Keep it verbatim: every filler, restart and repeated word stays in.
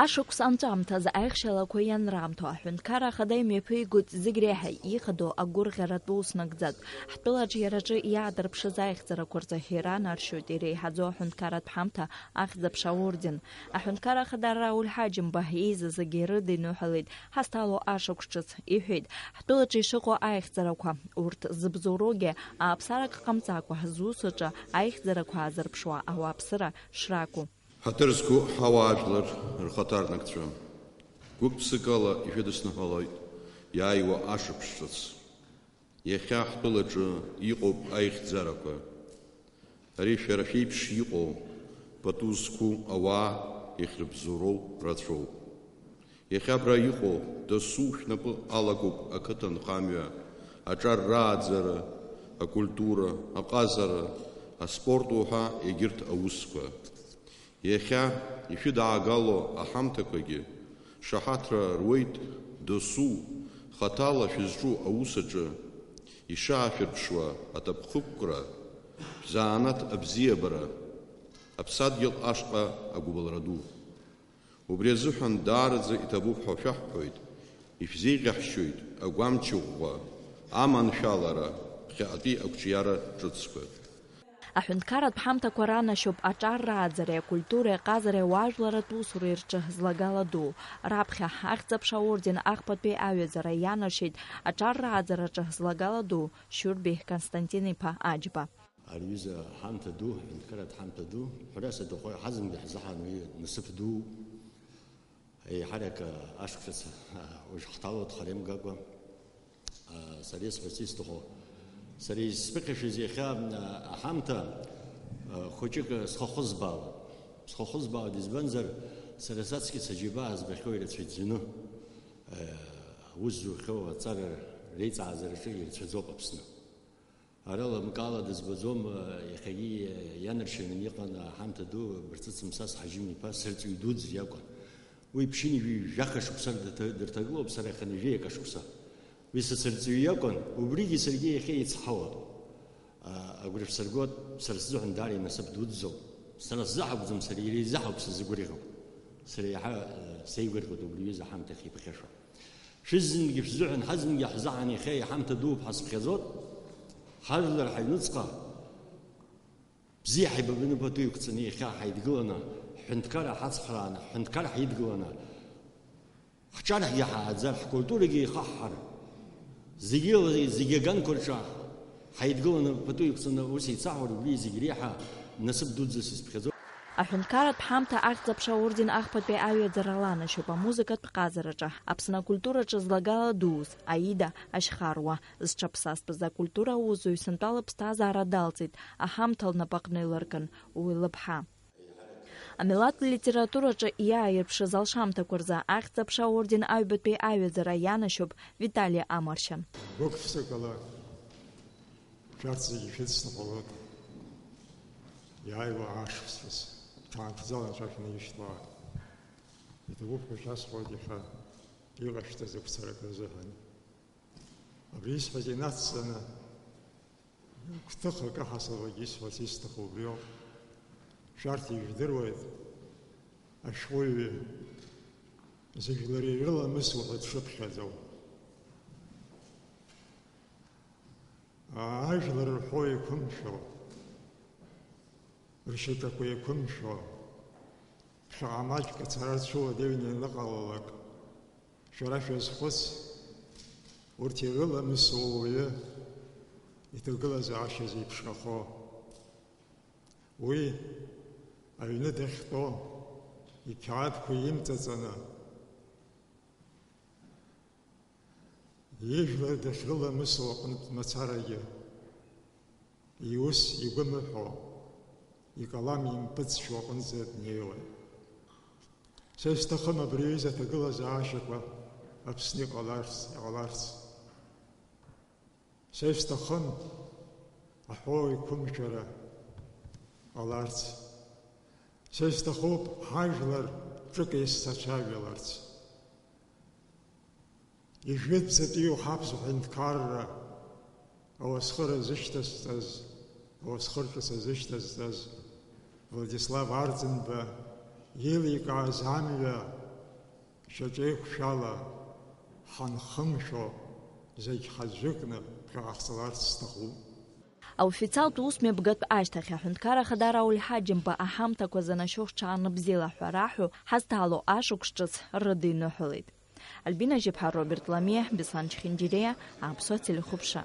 Ашықәс анҵәамҭаз аихшьалақәа ианраамҭоу аҳәынҭқарра ахада имҩаԥигоит зегь реиҳа ихадоу агәырӷьаратә ус нагӡатә. Ҳтәылаҿ иара аҿы иаадырԥшыз аихьӡарақәа рзы иранаршьоит иреиҳаӡоу аҳәынҭқарратә ҳамҭа ахьӡ-аԥша орден. Аҳәынҭқарра ахада Рауль Ҳаџьымба еизазгьы ирыдиныҳәалеит ҳазҭало ашықәс ҿыц, иҳәеит, ҳтәылаҿы ишыҟоу аихьӡарақәа, урҭ зыбзоуроугьы ааԥсарак ҟамҵакәа, зус аҿы аихьӡарақәа аазырԥшуа ауааԥсыра шракәу. Ҳаҭыр зқәу ҳауаажәлар рхаҭарнакцәа, гәык-ԥсыкала ишәыдысныҳәалоит иааиуа ашықәс ҿыц. Иахьа ҳтәылаҿы иҟоуп аихьӡарақәа. Ари шәара шәеиԥш иҟоу, пату зқәу ауаа иахьрыбзоуроу рацәоуп. Иахьа абра иҟоу дасу шәнапы алакуп ақыҭанхамҩа, аҿар рааӡара, акультура, аҟазара, аспорт уҳәа егьырҭ аусқәа. Иахьа ишәыдаагало аҳамҭақәагьы шаҳаҭра руеит досу, хаҭала шәызҿу аус аҿы ишаашәырԥшуа аҭакԥхықәкра, шәзанааҭ абзиабара, аԥсадгьыл ашҟа агәыбылра ду. Убри азыҳәан даараӡа иҭабуп ҳәа шәаҳҳәоит, ишәзеиӷьаҳшьоит агәамч ӷәӷәа, аманшәалара, ԥхьаҟатәи ақәҿиара ҿыцқәа. Аҳәынҭқарратә ҳамҭақәа ранашьоуп аҿар рааӡареи акультуреи, аҟазареи, ауаажәларратә усуреи рҿы злагала ду. Раԥхьа ахьӡ-аԥша аорден ахԥатәи аҩаӡара ианашьеит аҿар рааӡараҿы злагала ду Шьурбеи Константин-иԥа Аџьба. Ари аҩыза ҳамҭа ду, аҳәынҭқарратә ҳамҭа ду, ҳәарас аҭаху ҳазынгьы ҳзаҳан уи насыԥ дууп. Еиҳарак ашықәсац, а, уажә ҳҭалоит харемгакәа. А, сара исҳәарц исҭаху, сара исԥыхьашәаз иахьа, а, аҳамҭа, а, хәыҷык схахәы збаауан. Схахәы збаауан, избанзар, сара саҵкыс аџьабаа збахьоу ирацәаӡаны, а, аус зухьоу аҵара реиҵааӡараҿы ирацәаӡоуп Аԥсны. Ара лымкаала дызбаӡом, иахьагьы ианаршьаны иҟан аҳамҭа ду Барцыц Мсас Ҳаџьым-иԥа сырҵаҩ дуӡӡа иакәын. Уи ԥшьынҩажәи жәаха шықәса дырҭ-, дырҭагылоуп, сара хынҩажәи акы шықәса. Уи са сырҵаҩ иакәын, убригьы саргьы иахьа еицҳауан. А, агәра шәсыргоит, сара сзыҳәан даара инасыԥ дуӡӡоуп. Сара сзы акәӡам, сара иара изы ауп сзыгәырӷьо. Сара иаҳа, а, сеигәырӷьоит убри аҩыза аҳамҭахь иԥхьашәо. Шәызнынгьы шәзыҳәан, ҳазнынгьы ҳзаҳан иахьа иҳамҭа дууп ҳәа сыԥхьаӡоит. Ҳажәлар ҳаҩныҵҟа бзиа ҳаибабаны пату иқәҵаны иахьа ҳаидгыланы, ҳҳәынҭқарра ҳацхрааны, ҳҳәынҭқарра ҳаидгыланы, ҳҿаргьы ҳааӡар, ҳкультурагьы еихаҳҳар, зегьы, зегьы аганқәа рҿы ҳаидгыланы пату иқәҵаны ус еицаҳуар, убри зегь реиҳа насыԥ дуӡӡас исыԥхьаӡоит. Аҳәынҭқарратә ҳамҭа ахьӡ-аԥша аорден ахԥатәи аҩаӡара ланашьоуп амузыкатә ҟазараҿы, Аԥсны акультураҿы злагала дуз, Аида Ашьхаруа. Зҽаԥсазтәыз акультура аусзуҩ сынтәа лыԥсҭазаара далҵит, аҳамҭа лнапаҟны илыркын уи лыԥҳа. Амилаҭтә литератураҿы иааирԥшыз алшамҭақәа рзы ахьӡ-аԥша аорден аҩбатәи аҩаӡара ианашьоуп Витали Амаршьан. Гәык-ԥсыкала шәарҭ зегьы шәыдсныҳәалоит. Иааиуа ашықәс ҿыц, ҽаанхьӡала аҿа шәнаишьҭуа. Иҭабуп ҳәа шәасҳәоит иахьа иҟашәҵаз ақәцарак рзыҳәан. Абри исҳәаз инацҵаны, гәҭыхак аҳасабагьы исҳәарц исҭаху убриоуп. Шәарҭ ижәдыруеит, ашәҟәыҩҩы зыжәлар ирыламысу ҳәа дшыԥхьаӡоу. Ажәлар рҳәоу еиқәымшәо, ршьаҿақәа еиқәымшәо, ԥхьаҟа маҷк ацара рцәыуадаҩны ианыҟалалак, шәара шәазхәыц, урҭ ирыламысу ауаҩы иҭагылазаашьа зеиԥшрахо. Уи аҩны дахьтәоу иқьаадқәа имҵаҵаны, ижәлар дахьрыламысу аҟынтә мацарагьы, иус игәы мыҳәо, икалам импыҵшәо аҟынӡа днеиуеит. Са исҭахым абри аҩыза аҭагылазаашьақәа Аԥсны иҟаларц, иҟаларц. Са исҭахым аҳәоу еиқәымшәара ҟаларц. Са исҭахуп ҳажәлар ҿык еицҭацәажәаларц. Ижәытәӡатәиу ҳаԥсуа ҳәынҭқарра ауасхыр азышьҭазҵаз, ауасхыр ҿыц азышьҭазҵаз Владислав Арӡынба еиликааз амҩа Шьаҿеиқәшәала ҳанхымшәо, зегь ҳазҩыкны ԥхьаҟа ҳцаларц сҭахуп. Аофициалтә усмҩаԥгатә ашьҭахь аҳәынҭқарра Ахада Рауль Ҳаџьымба аҳамҭақәа занашьоу рҽаанбзиала ҳәа раҳәо ҳазҭаало ашықәс ҿыц рыдиныҳәалеит. Альбина Жьыԥҳа, Роберт Ламиа, Беслан Чхинџьириа, Аԥсуа телехәаԥшра.